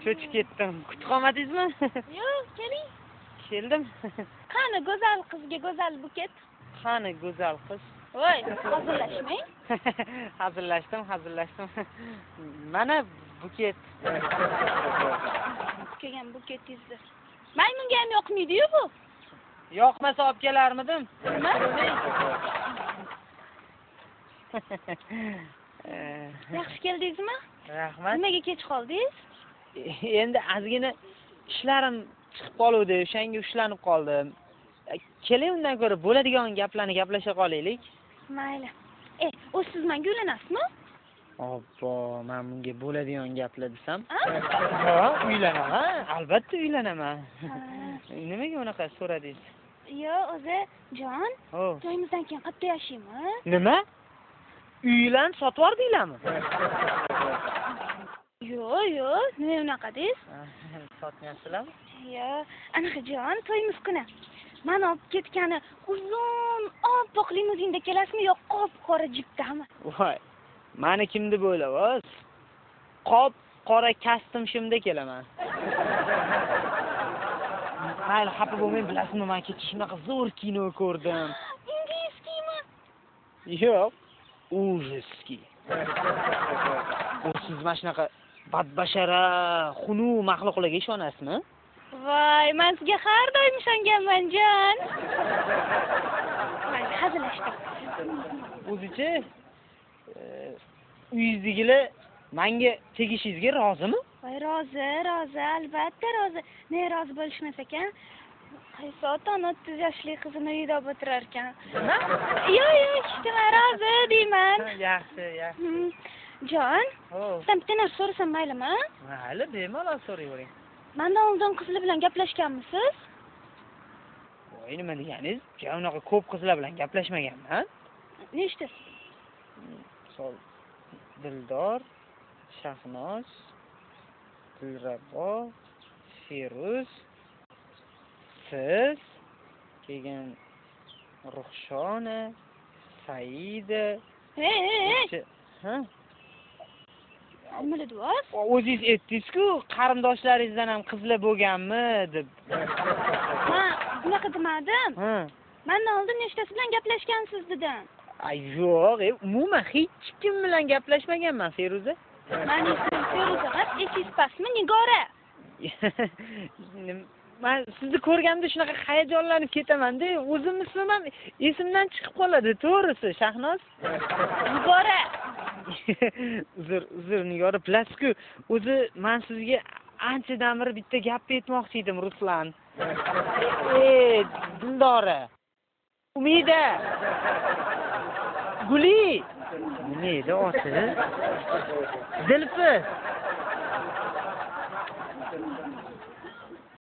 Cho'chib ketdim. Kutib qolmadingizmi? Yo'q, keling. Keldim. Qani go'zal qizga go'zal buket? Qani go'zal qiz? Voy, hazillashmang. Hazillashdim, hazillashdim. Mana buket. Kelgan buketingizni. Maymunga ham yoqmaydi-yu bu. Yoqmasa olib kelarmidim? Nima? Yaxshi keldingizmi? Rahmat. Nimaga kech qoldingiz? Endi ozgina ishlarim chiqib qoluvdi, o'shanga ushlanib qoldim. Keling, undan ko'ra bo'ladigan gaplarni gaplasha qolaylik. Mayli. O'zi siz menga uylanasizmi? Obbo, men bunga bo'ladigan gaplar desam. Ha, uylanaman, albatta uylanaman. Nimaga unaqa so'radingiz? Yo'q, o'zi jon, to'yimizdan keyin qayerda yashaymiz? Nima? Uylarni sotib yubordinglarmi? Yo'q, yo'q, nima unaqa deysiz? Sotmayapsizlarmi? Yo'q, anaqa jon, to'yimiz kuni mani olib ketgani uzun oppoq limuzinda kelasizmi yo qop-qora jipdami? Voy, mani kim deb o'ylayapsiz? Qop-qora kostyum shimda kelaman. Mayli, xafa bo'lmang, bilasizmi, men kecha shunaqa zo'r kino ko'rdim. Ingliskiymi? Yo'q, ужаский. Siz mana shunaqa badbashara, xunuk maxluqlarga ishonasizmi? Voy, men sizga har doim ishonganman, jon. Mayli, hazillashdim. O'zicha uyingizdagilar menga tegishingizga rozimi? Voy, rozi, rozi, albatta rozi. Ne rozi bo'lishmas ekan? Qaysi ota-ona 30 yoshli qizini uyida olib o'tirar ekan? Nima? Yo'q, yo'q, ishtaman, rozi deyman. Yaxshi, yaxshi. Jon, sizdan bitta narsa so'rasam maylimi? Mayli, bemalol so'rayvering. Mendan oldin qizlar bilan gaplashganmisiz? Voy, nima deganingiz? Ja unaqa ko'p qizlar bilan gaplashmaganman. Nechta? Misol, Dildor, Shahnoz, Dilrabo, Feruz, siz, keyin Ruxshona, Saida. Hey, ha? Nima deyapsiz? O'zingiz aytdingiz-ku, qarindoshlaringizdan ham qizlar bo'lganmi deb. Men unaqa demadim. Ha. Mendan oldin nechtasi bilan gaplashgansiz dedim. Ay, yo'q, umuman hech kim bilan gaplashmaganman, Feruza. Meni ismim Feruza emas, esingiz pastmi, Nigora? Men sizni ko'rganimda shunaqa hayajonlanib ketaman-da, o'zim ismim ham esimdan chiqib qoladi, to'g'risi, Shahnoz. Nigora. Uzr, uzr Nigora, bilasiz-ku, o'zi men sizga anchadan beri bitta gapni aytmoqchi edim, Ruslan. Dildora. Umida. Guli. Nima edi oti? Dilpi.